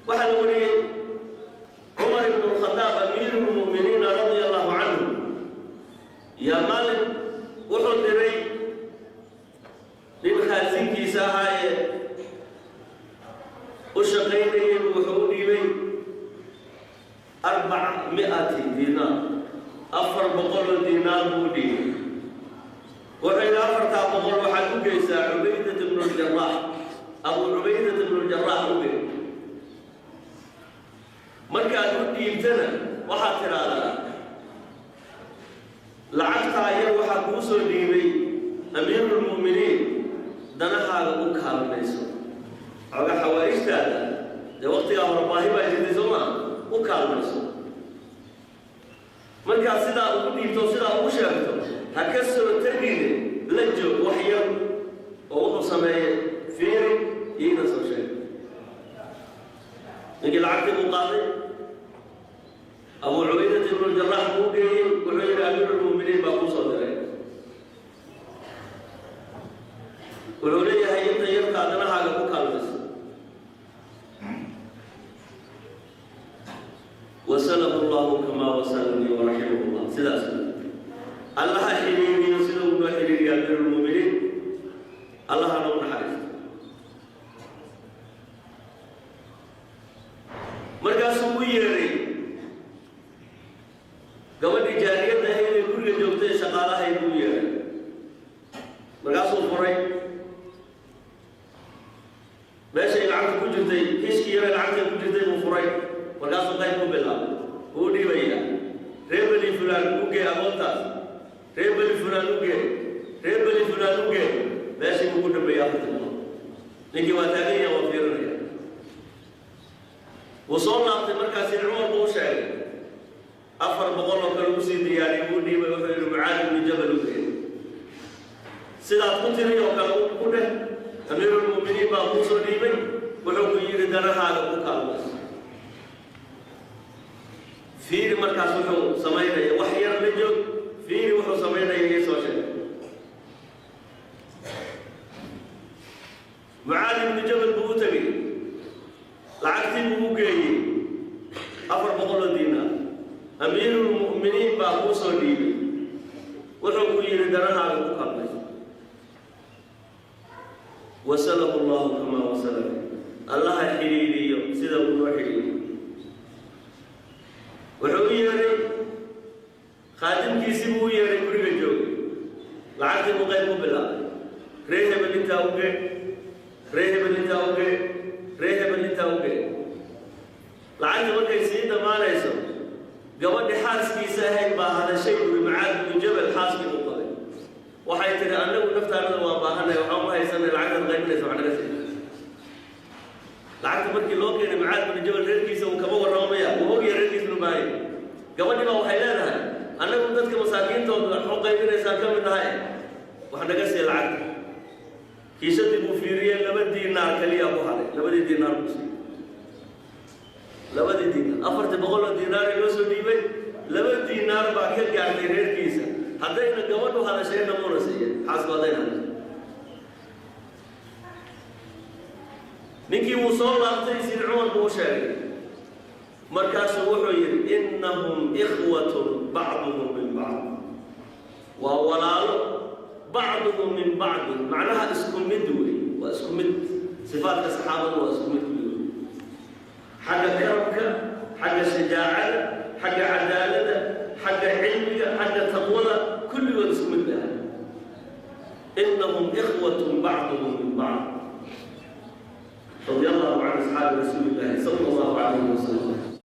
Waxaa la wariyey Cumar ibnu Lkhadaab, amiiru lmu'miniina, radia Allahu canhu, yaa maalin wuxuu diray nin khaasinkiisa ahaa ee u shaqaynayay. Wuxuu u dhiibay 400 diinaar, 400 diinaar buu u dhiibay. Wuxuu yidhi: 400 waxaad u geysaa Cubaydat ibnu Ljaraax, Abu Cubaydat ibnu Ljaraax u gey. Markaad u dhiibtana waxaad tidhaahdaa: 'Lacagtaa yar waxaa kuu soo dhiibay amiirulmu'miniin, danahaaga u kaalmayso, xooga xawaa'ijtaada.' Dee waqtigaa hore baahi baa jirtay, soo maa? U kaalmayso." Markaad sidaa ugu dhiibto, sidaa ugu sheegto, ha ka soo tegine, la joog wax yar oo wuxuu sameeye fiiri, iina soo sheeg. Ninkii lacagtii buu qaaday, Abu Cubaydat ibnu Ljarax buu geeyey. Wuxuu yidhi: "Amiirulmu'miniin baa kuu soo diray. Wuxuu leeyahay inta yartaa danahaaga ku kaalmayso." Wasalahu Llahu kamaa wasalanii, waraximahu Llah. Sidaas Allaha xiriiriyo sida uu noo xiriiriya amiirulmu'miniin, Allahana u naxariisto. Markaasuu u yeeray gabadhii jaariyadda ahayd ee guriga joogtay ee shaqaalahayd buu u yeeray. Markaasuu furay meeshay lacagta ku jirtay, kiishkii yare lacagtay ku jirtay buu furay. Markaasuu qayb ku bilaabay, wuu dhiibayaa: reer beli fulaan ugee, agoontaas reer beli fulaan ugee, reer beli fulaan ugee. Meeshii buu ku dhameeyey 40. Ninkii waa taagan yaha, waa fiirinaya. Wuu soo laabtay. Markaasi Cumar buu u sheegay. 400 oo kale usii diyaariyey, wuu dhiibay. Wuxuu yidhi: "Mucaad ibnu Jabal ugee, sidaad ku tiri oo kale ku dheh: amiirulmu'miniin baa kuu soo dhiibay, wuxuu ku yidhi danahaaga ku kaalmayso. Fiiri markaas wuxuu samaynaya, wax yar la joog, fiiri wuxuu samaynaya, ii soo sheegay." Mucaad ibnu Jabal buu u tegey, lacagtii buu u geeyey, 400 oo diinaar. "Amiirulmu'miniin baa kuu soo dhiibay, wuxuu ku yidhi danahaaga ku kaalmayso." Wasalahu Llahu kamaa wasalani, Allaha xidhiiriyo sida uu noo xidhiiriyo. Wuxuu u yeedhay khaadimkiisii buu u yeedhay guriga joogay. Lacagtii buu qayb ku bilaabay: ree hebel intaa ugee, ree hebel intaa ugee, ree hebel intaa ugee. Lacagtii markay sii dhammaanayso, gabadhi xaaskiisa ahayd baa hadashay buuri. Mucaad ibnu Jabal xaaskii uu qabay waxay tidhi: "Annagu naftaanada waa baahanay, waxaan u haysanay lacagtaad qaybinaysa, wax naga sii." Lacagta markii loo keenay Mucaad ibnu Jabal, reerkiisa uu kama warramamaya, uu ogyahay reerkiisa inu baahanya. Gabadhii baa waxay leedahay: "Annagu dadka masaakiintooda wax u qaybinaysaan ka mid nahay, wax naga sii lacagta." Kiishadii buu fiiriyey, 2 diinaar keliya ku hadhay. Labadii diinaar buu siiyey, labadii diinaar. 400 oo diinaar loo soo dhiibay, 2 diinaar baa ka gaartay reerkiisa. Haddayna gabadhu hadashayna muuna siiye, xaasku haddayna hadashay. Ninkii wuu soo laabtay, Sid Cumar buu u sheegay. Markaasuu wuxuu yidhi: "Innahum ikhwatun bacduhum min bacd." Waa walaalo, bacduhum min bacdin, macnaha isku mid wey, waa isku mid. Sifaadka saxaabadu waa isku mid kulligood, xagga karabka, xagga shajaacada, xagga cadaaladda, xagga cilmiga, xagga taqwada, kulligood isku mid bay ahay. Innahum ikhwatun bacduhum min bacd. Radia Allahu can asxaabi rasuuli illaahi sala Allahu calayhi wasalam.